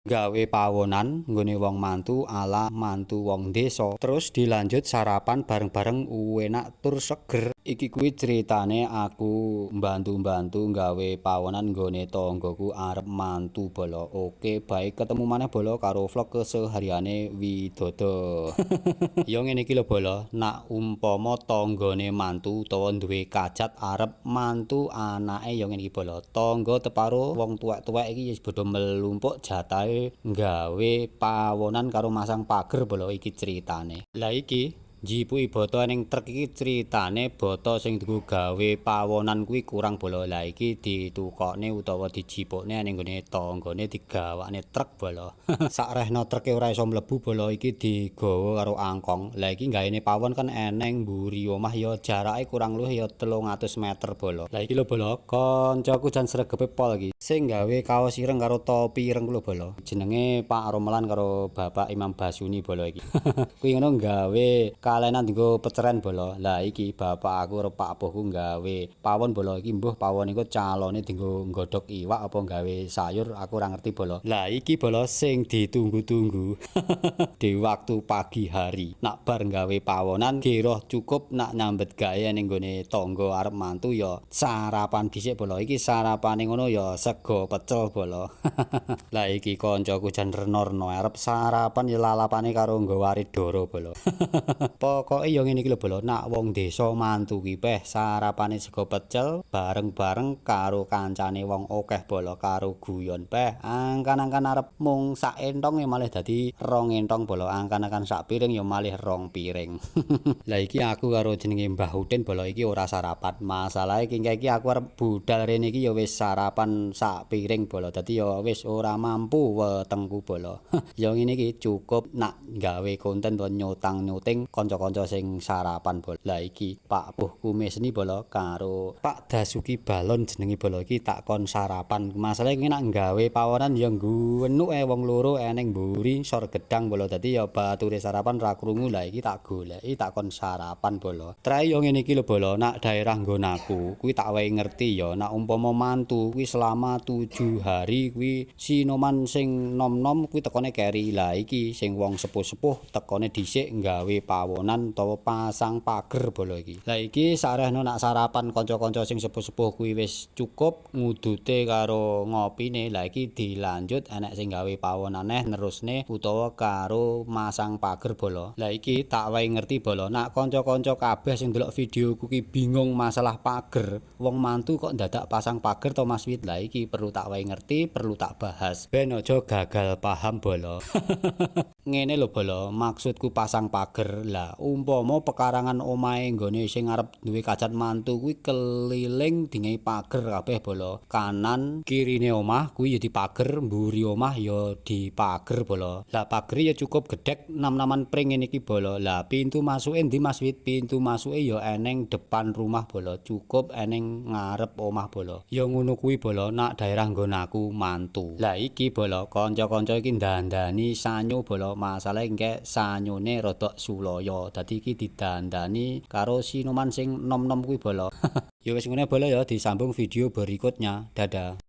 Gawe pawonan nggone wong mantu ala mantu wong desa. Terus dilanjut sarapan bareng-bareng, enak tur seger. Iki kuwi critane aku mbantu-mbantu gawe pawonan nggone tanggaku arep mantu, bolo. Oke, baik, ketemu maneh, bolo, karo vlog kesehariane Widodo. Ya ngene iki lho, bolo, nak umpama tanggane mantu utawa duwe kajat arep mantu anake, ya ngene iki, bolo. Tangga teparo wong tuwek-tuwek iki wis padha mlumpuk jatahe gawe pawonan karo masang pager, bolo, iki critane. Lah iki njipuki bata ning truk iki critane bata sing dienggo gawe pawonan kuwi kurang, bolo. Lah iki ditukokne utawa dijipukne ning nggone tanggane, digawakne truk, bolo. Sakrehno truke ora iso mlebu, bolo, iki digawa karo angkong. Lah iki gaene pawon kan eneng mburi omah, ya jarake kurang luwih ya 300 meter, bolo. Lah iki lho, bolo, kancaku jan sregepe pol iki. Sing gawe kaos ireng karo topi ireng ku lho, bolo. Jenenge Pak Romelan karo Bapak Imam Basuni, bolo, iki. Kuwi ngono gawe kalenan dienggo peceren, bolo. Lah iki bapak aku karo pak puhku gawe pawon, bolo, iki mbuh pawon iku calone dienggo nggodhog iwak apa gawe sayur, aku ora ngerti, bolo. Lah iki, bolo, sing ditunggu-tunggu di waktu pagi hari. Nak bar gawe pawonan geroh cukup nak nyambet gawe ning nggone tangga arep mantu ya sarapan dhisik, bolo. Iki sarapane ngono ya sego pecel, bolo. Lah iki kancaku jan rena-rena arep sarapan ya lalapane karo nggawa arit dara, bolo. Pokoke ya ngene iki lho, bolo, nak wong desa mantu ki peh sarapane sego pecel bareng-bareng karo kancane wong akeh, bolo, karo guyon peh. Angkan-angkan arep mung sak entong ya malih dadi rong entong, bolo. Angkan-angkan sak piring ya malih rong piring. Lah iki aku karo jenenge Mbah Udin, bolo, iki ora sarapan. Masalahe iki iki aku arep budal rene iki ya wis sarapan sak piring, bolo. Dadi ya wis ora mampu wetengku, bolo. Ya ngene iki cukup nak gawe konten to nyotang-nyuting kanca-kanca sing sarapan, bolo. Lah iki Pak Puhku Mesni, bolo, karo Pak Dasuki Balon jenenge, bolo, iki tak kon sarapan. Masalahe iki nak gawe pawonan ya ngguwenuk ae wong loro eneng mburi sor gedang, bolo. Dadi ya bature sarapan ra krungu. Lah iki tak goleki, tak kon sarapan, bolo. Trae yo ngene iki lho, bolo, nak daerah nggon aku kuwi tak wehi ngerti ya, nak umpama mantu kuwi selama 7 hari kuwi sinoman sing nom-nom kuwi tekone keri. Lah iki sing wong sepuh-sepuh tekone dhisik gawe pawonan utawa pasang pager, bolo, iki. Lah iki sarehno nak sarapan kanca-kanca sing sepuh-sepuh kuwi wis cukup ngudute karo ngopine. Lah iki dilanjut enek sing gawe pawonan neh nerusne utawa karo masang pager, bolo. Lah iki tak wehi ngerti, bolo, nak kanca-kanca kabeh sing ndelok videoku ki bingung masalah pager, wong mantu kok ndadak pasang pager to, Mas Wit? Lah iki perlu tak wehi ngerti, perlu tak bahas. Ben aja gagal paham, bolo. Ngene lho, bolo, maksudku pasang pager. Lah umpama pekarangan omahe nggone sing arep duwe kajat mantu kuwi keliling dingehi pager kabeh, bolo. Kanan kirine omah kuwi ya dipager, mburi omah ya dipager, bolo. Lah pagere ya cukup gedhek nam-naman pring ngene iki, bolo. Lah pintu masuke ndi, Mas Wit? Pintu masuke ya eneng depan rumah, bolo, cukup eneng ngarep omah, bolo. Ya ngono kuwi, bolo, nak daerah nggon aku mantu. Lah iki, bolo, kanca-kanca iki ndandani sanyo, bolo. Masalahe engke sanyone rada sulaya. Dadi iki didandani karo sinoman sing nom-nom kuwi, bolo. Ya wis ngene, bolo, ya, disambung video berikutnya. Dadah.